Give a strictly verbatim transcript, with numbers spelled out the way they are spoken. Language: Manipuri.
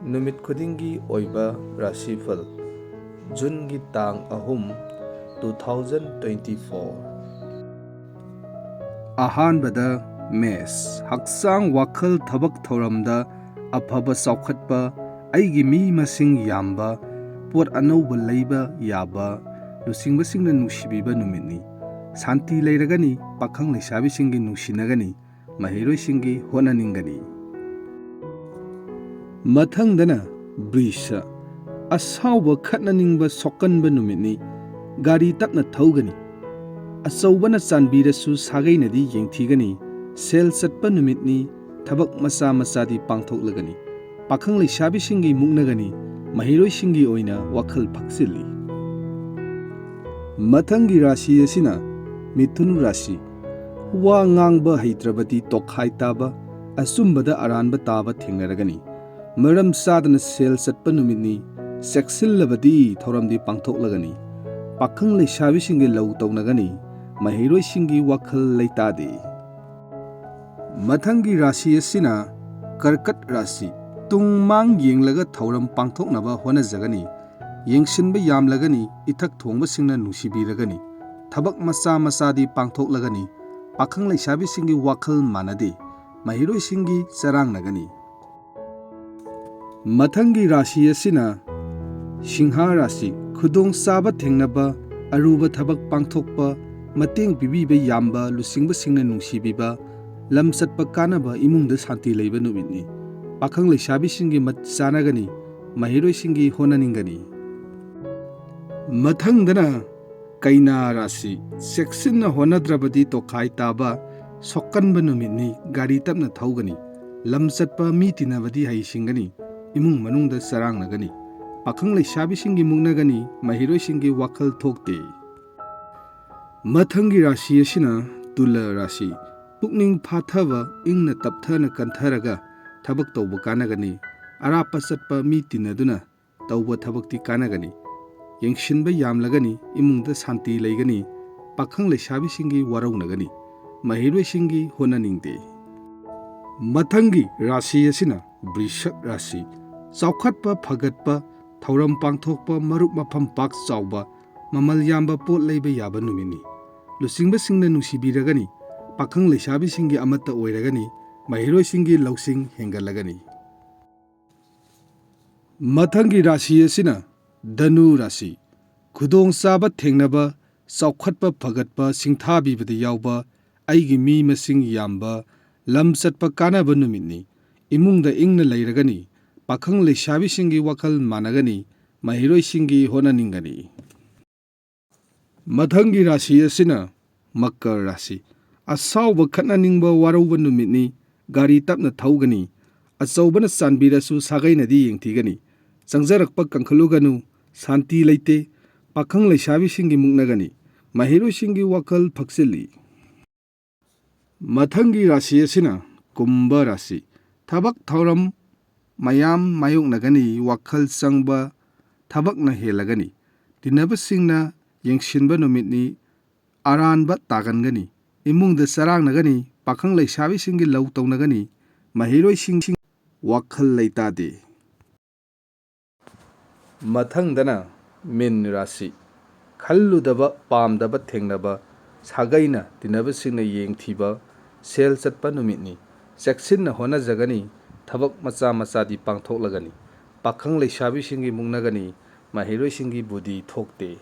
ꯅꯨꯃꯤꯠ ꯈꯨꯗꯤꯡꯒꯤ ꯑꯣꯏꯕ ꯔꯥꯁꯤꯐꯜ, ꯖꯨꯟꯒꯤ ꯇꯥꯡ ꯑꯍꯨꯝ, two thousand twenty-four꯫ ꯑꯍꯥꯟꯕꯗ ꯃꯦꯁ, ꯍꯛꯆꯥꯡ, ꯋꯥꯈꯜ, ꯊꯕꯛ ꯊꯧꯔꯝꯗ ꯑꯐꯕ ꯆꯥꯎꯈꯠꯄ, ꯑꯩꯒꯤ ꯃꯤ ꯃꯁꯤꯡ ꯌꯥꯝꯕ, ꯄꯣꯠ ꯑꯅꯧꯕ ꯂꯩꯕ ꯌꯥꯕ, ꯂꯨꯆꯤꯡꯕꯁꯤꯡꯅ ꯅꯨꯡꯁꯤꯕꯤꯕ ꯅꯨꯃꯤꯠꯅꯤ꯫ ꯁꯥꯟꯇꯤ ꯂꯩꯔꯒꯅꯤ, ꯄꯥꯈꯪ ꯂꯩꯁꯥꯕꯤꯁꯤꯡꯒꯤ ꯅꯨꯡꯁꯤꯅꯒꯅꯤ, ꯃꯍꯩꯔꯣꯏꯁꯤꯡꯒꯤ ꯍꯣꯠꯅꯅꯤꯡꯒꯅꯤ꯫ ꯃꯊꯪꯗꯅ ꯕ꯭ꯔꯤꯁ, ꯑꯁꯥꯎꯕ, ꯈꯠꯅꯅꯤꯡꯕ, ꯁꯣꯛꯀꯟꯕ ꯅꯨꯃꯤꯠꯅꯤ꯫ ꯒꯥꯔꯤ ꯇꯞꯅ ꯊꯧꯒꯅꯤ꯫ ꯑꯆꯧꯕꯅ ꯆꯥꯟꯕꯤꯔꯁꯨ ꯁꯥꯒꯩꯅꯗꯤ ꯌꯦꯡꯊꯤꯒꯅꯤ꯫ ꯁꯦꯜ ꯆꯠꯄ ꯅꯨꯃꯤꯠꯅꯤ꯫ ꯊꯕꯛ ꯃꯆꯥ ꯃꯆꯥꯗꯤ ꯄꯥꯡꯊꯣꯛꯂꯒꯅꯤ꯫ ꯄꯥꯈꯪ ꯂꯩꯁꯥꯕꯤꯁꯤꯡꯒꯤ ꯃꯨꯛꯅꯒꯅꯤ꯫ ꯃꯍꯩꯔꯣꯏꯁꯤꯡꯒꯤ ꯑꯣꯏꯅ ꯋꯥꯈꯜ ꯐꯛꯆꯤꯜꯂꯤ꯫ ꯃꯊꯪꯒꯤ ꯔꯥꯁꯤ ꯑꯁꯤꯅ ꯃꯤꯊꯨꯟ ꯔꯥꯁꯤ꯫ ꯋꯥ ꯉꯥꯡꯕ ꯍꯩꯇ꯭ꯔꯕꯗꯤ ꯇꯣꯈꯥꯏ ꯇꯥꯕ, ꯑꯆꯨꯝꯕꯗ ꯑꯔꯥꯟꯕ ꯇꯥꯕ ꯊꯦꯡꯅꯔꯒꯅꯤ꯫ ꯃꯔꯝ ꯆꯥꯗꯅ ꯁꯦꯜ ꯆꯠꯄ ꯅꯨꯃꯤꯠꯅꯤ꯫ ꯆꯦꯛꯁꯤꯜꯂꯕꯗꯤ ꯊꯧꯔꯝꯗꯤ ꯄꯥꯡꯊꯣꯛꯂꯒꯅꯤ꯫ ꯄꯥꯈꯪ ꯂꯩꯁꯥꯕꯤꯁꯤꯡꯒꯤ ꯂꯧ ꯇꯧꯅꯒꯅꯤ꯫ ꯃꯍꯩꯔꯣꯏꯁꯤꯡꯒꯤ ꯋꯥꯈꯜ ꯂꯩꯇꯥꯗꯦ꯫ ꯃꯊꯪꯒꯤ ꯔꯥꯁꯤ ꯑꯁꯤꯅ ꯀꯔꯀꯠ ꯔꯥꯁꯤ꯫ ꯇꯨꯡ ꯃꯥꯡ ꯌꯦꯡꯂꯒ ꯊꯧꯔꯝ ꯄꯥꯡꯊꯣꯛꯅꯕ ꯍꯣꯠꯅꯖꯒꯅꯤ꯫ ꯌꯦꯡꯁꯤꯟꯕ ꯌꯥꯝꯂꯒꯅꯤ꯫ ꯏꯊꯛ ꯊꯣꯡꯕꯁꯤꯡꯅ ꯅꯨꯡꯁꯤꯕꯤꯔꯒꯅꯤ꯫ ꯊꯕꯛ ꯃꯆꯥ ꯃꯆꯥꯗꯤ ꯄꯥꯡꯊꯣꯛꯂꯒꯅꯤ꯫ ꯄꯥꯈꯪ ꯂꯩꯁꯥꯕꯤꯁꯤꯡꯒꯤ ꯋꯥꯈꯜ ꯃꯥꯟꯅꯗꯦ꯫ ꯃꯍꯩꯔꯣꯏꯁꯤꯡꯒꯤ ꯆꯔꯥꯡꯅꯒꯅꯤ꯫ ꯃꯊꯪꯒꯤ ꯔꯥꯁꯤ ꯑꯁꯤꯅ ꯁꯤꯡꯍꯥ ꯔꯥꯁꯤ꯫ ꯈꯨꯗꯣꯡꯆꯥꯕ ꯊꯦꯡꯅꯕ, ꯑꯔꯨꯕ ꯊꯕꯛ ꯄꯥꯡꯊꯣꯛꯄ, ꯃꯇꯦꯡ ꯄꯤꯕꯤꯕ ꯌꯥꯝꯕ, ꯂꯨꯆꯤꯡꯕꯁꯤꯡꯅ ꯅꯨꯡꯁꯤꯕꯤꯕ, ꯂꯝ ꯆꯠꯄ ꯀꯥꯟꯅꯕ, ꯏꯃꯨꯡꯗ ꯁꯥꯟꯇꯤ ꯂꯩꯕ ꯅꯨꯃꯤꯠꯅꯤ꯫ ꯄꯥꯈꯪ ꯂꯩꯁꯥꯕꯤꯁꯤꯡꯒꯤ ꯃꯠ ꯆꯥꯅꯒꯅꯤ, ꯃꯍꯩꯔꯣꯏꯁꯤꯡꯒꯤ ꯍꯣꯠꯅꯅꯤꯡꯒꯅꯤ꯫ ꯃꯊꯪꯗꯅ ꯀꯩꯅꯥ ꯔꯥꯁꯤ꯫ ꯆꯦꯛꯁꯤꯟꯅ ꯍꯣꯠꯅꯗ꯭ꯔꯕꯗꯤ ꯇꯣꯈꯥꯏ ꯇꯥꯕ, ꯁꯣꯛꯀꯟꯕ ꯅꯨꯃꯤꯠꯅꯤ꯫ ꯒꯥꯔꯤ ꯇꯞꯅ ꯊꯧꯒꯅꯤ꯫ ꯂꯝ ꯆꯠꯄ, ꯃꯤ ꯇꯤꯟꯅꯕꯗꯤ ꯍꯩꯁꯤꯡꯒꯅꯤ꯫ ꯏꯃꯨꯡ ꯃꯅꯨꯡꯗ ꯆꯔꯥꯡꯅꯒꯅꯤ꯫ ꯄꯥꯈꯪ ꯂꯩꯁꯥꯕꯤꯁꯤꯡꯒꯤ ꯃꯨꯛꯅꯒꯅꯤ꯫ ꯃꯍꯩꯔꯣꯏꯁꯤꯡꯒꯤ ꯋꯥꯈꯜ ꯊꯣꯛꯇꯦ꯫ ꯃꯊꯪꯒꯤ ꯔꯥꯁꯤ ꯑꯁꯤꯅ ꯇꯨꯂꯥ ꯔꯥꯁꯤ꯫ ꯄꯨꯛꯅꯤꯡ ꯐꯥꯊꯕ, ꯏꯪꯅ ꯇꯞꯊꯅ ꯀꯟꯊꯔꯒ ꯊꯕꯛ ꯇꯧꯕ ꯀꯥꯟꯅꯒꯅꯤ꯫ ꯑꯔꯥꯞꯄ ꯆꯠꯄ, ꯃꯤ ꯇꯤꯟꯅꯗꯨꯅ ꯇꯧꯕ ꯊꯕꯛꯇꯤ ꯀꯥꯟꯅꯒꯅꯤ꯫ ꯌꯦꯡꯁꯤꯟꯕ ꯌꯥꯝꯂꯒꯅꯤ, ꯏꯃꯨꯡꯗ ꯁꯥꯟꯇꯤ ꯂꯩꯒꯅꯤ꯫ ꯄꯥꯈꯪ ꯂꯩꯁꯥꯕꯤꯁꯤꯡꯒꯤ ꯋꯥꯔꯧꯅꯒꯅꯤ꯫ ꯃꯍꯩꯔꯣꯏꯁꯤꯡꯒꯤ ꯍꯣꯠꯅꯅꯤꯡꯗꯦ꯫ ꯃꯊꯪꯒꯤ ꯔꯥꯁꯤ ꯑꯁꯤꯅ ꯕ꯭ꯔꯤꯁꯛ ꯔꯥꯁꯤ꯫ ꯆꯥꯎꯈꯠꯄ, ꯐꯒꯠꯄ, ꯊꯧꯔꯝ ꯄꯥꯡꯊꯣꯛꯄ, ꯃꯔꯨꯞ ꯃꯐꯝ ꯄꯥꯛ ꯆꯥꯎꯕ, ꯃꯃꯜ ꯌꯥꯝꯕ ꯄꯣꯠ ꯂꯩꯕ ꯌꯥꯕ ꯅꯨꯃꯤꯠꯅꯤ꯫ ꯂꯨꯆꯤꯡꯕꯁꯤꯡꯅ ꯅꯨꯡꯁꯤꯕꯤꯔꯒꯅꯤ, ꯄꯥꯈꯪ ꯂꯩꯁꯥꯕꯤꯁꯤꯡꯒꯤ ꯑꯃꯠꯇ ꯑꯣꯏꯔꯒꯅꯤ, ꯃꯍꯩꯔꯣꯏꯁꯤꯡꯒꯤ ꯂꯧꯁꯤꯡ ꯍꯦꯟꯒꯠꯂꯒꯅꯤ꯫ ꯃꯊꯪꯒꯤ ꯔꯥꯁꯤ ꯑꯁꯤꯅ ꯙꯅꯨ ꯔꯥꯁꯤ꯫ ꯈꯨꯗꯣꯡꯆꯥꯕ ꯊꯦꯡꯅꯕ, ꯆꯥꯎꯈꯠꯄ ꯐꯒꯠꯄ, ꯁꯤꯡꯊꯥꯕꯤꯕꯗ ꯌꯥꯎꯕ, ꯑꯩꯒꯤ ꯃꯤ ꯃꯁꯤꯡ ꯌꯥꯝꯕ, ꯂꯝ ꯆꯠꯄ ꯀꯥꯟꯅꯕ ꯅꯨꯃꯤꯠꯅꯤ꯫ ꯏꯃꯨꯡꯗ ꯏꯪꯅ ꯂꯩꯔꯒꯅꯤ꯫ ꯄꯥꯈꯪ ꯂꯩꯁꯥꯕꯤꯁꯤꯡꯒꯤ ꯋꯥꯈꯜ ꯃꯥꯟꯅꯒꯅꯤ꯫ ꯃꯍꯩꯔꯣꯏꯁꯤꯡꯒꯤ ꯍꯣꯠꯅꯅꯤꯡꯒꯅꯤ꯫ ꯃꯊꯪꯒꯤ ꯔꯥꯁꯤ ꯑꯁꯤꯅ ꯃꯀꯔ ꯔꯥꯁꯤ꯫ ꯑꯁꯥꯎꯕ ꯈꯠꯅꯅꯤꯡꯕ ꯋꯥꯔꯧꯕ ꯅꯨꯃꯤꯠꯅꯤ꯫ ꯒꯥꯔꯤ ꯇꯞꯅ ꯊꯧꯒꯅꯤ꯫ ꯑꯆꯧꯕꯅ ꯆꯥꯟꯕꯤꯔꯁꯨ ꯁꯥꯒꯩꯅꯗꯤ ꯌꯦꯡꯊꯤꯒꯅꯤ꯫ ꯆꯪꯖꯔꯛꯄ ꯀꯟꯈꯠꯂꯨꯒꯅꯨ꯫ ꯁꯥꯟꯇꯤ ꯂꯩꯇꯦ꯫ ꯄꯥꯈꯪ ꯂꯩꯁꯥꯕꯤꯁꯤꯡꯒꯤ ꯃꯨꯛꯅꯒꯅꯤ꯫ ꯃꯍꯩꯔꯣꯏꯁꯤꯡꯒꯤ ꯋꯥꯈꯜ ꯐꯛꯆꯤꯜꯂꯤ꯫ ꯃꯊꯪꯒꯤ ꯔꯥꯁꯤ ꯑꯁꯤꯅ ꯀꯨꯝꯚ ꯔꯥꯁꯤ꯫ ꯊꯕꯛ ꯊꯧꯔꯝ ꯃꯌꯥꯝ ꯃꯥꯌꯣꯛꯅꯒꯅꯤ꯫ ꯋꯥꯈꯜ ꯆꯪꯕ ꯊꯕꯛꯅ ꯍꯦꯜꯂꯒꯅꯤ꯫ ꯇꯤꯟꯅꯕꯁꯤꯡꯅ ꯌꯦꯡꯁꯤꯟꯕ ꯅꯨꯃꯤꯠꯅꯤ꯫ ꯑꯔꯥꯟꯕ ꯇꯥꯒꯟꯒꯅꯤ꯫ ꯏꯃꯨꯡꯗ ꯆꯔꯥꯡꯅꯒꯅꯤ꯫ ꯄꯥꯈꯪ ꯂꯩꯁꯥꯕꯤꯁꯤꯡꯒꯤ ꯂꯧ ꯇꯧꯅꯒꯅꯤ꯫ ꯃꯍꯩꯔꯣꯏꯁꯤꯡ ꯋꯥꯈꯜ ꯂꯩꯇꯥꯗꯦ꯫ ꯃꯊꯪꯗꯅ ꯃꯤꯟ ꯔꯥꯁꯤ꯫ ꯈꯜꯂꯨꯗꯕ ꯄꯥꯝꯗꯕ ꯊꯦꯡꯅꯕ, ꯁꯥꯒꯩꯅ ꯇꯤꯟꯅꯕꯁꯤꯡꯅ ꯌꯦꯡꯊꯤꯕ, ꯁꯦꯜ ꯆꯠꯄ ꯅꯨꯃꯤꯠꯅꯤ꯫ ꯆꯦꯛꯁꯤꯟꯅ ꯍꯣꯠꯅꯖꯒꯅꯤ꯫ ꯊꯕꯛ ꯃꯆꯥ ꯃꯆꯥꯗꯤ ꯄꯥꯡꯊꯣꯛꯂꯒꯅꯤ꯫ ꯄꯥꯈꯪ ꯂꯩꯁꯥꯕꯤꯁꯤꯡꯒꯤ ꯃꯨꯛꯅꯒꯅꯤ꯫ ꯃꯍꯩꯔꯣꯏꯁꯤꯡꯒꯤ ꯕꯨꯗꯤ ꯊꯣꯛꯇꯦ꯫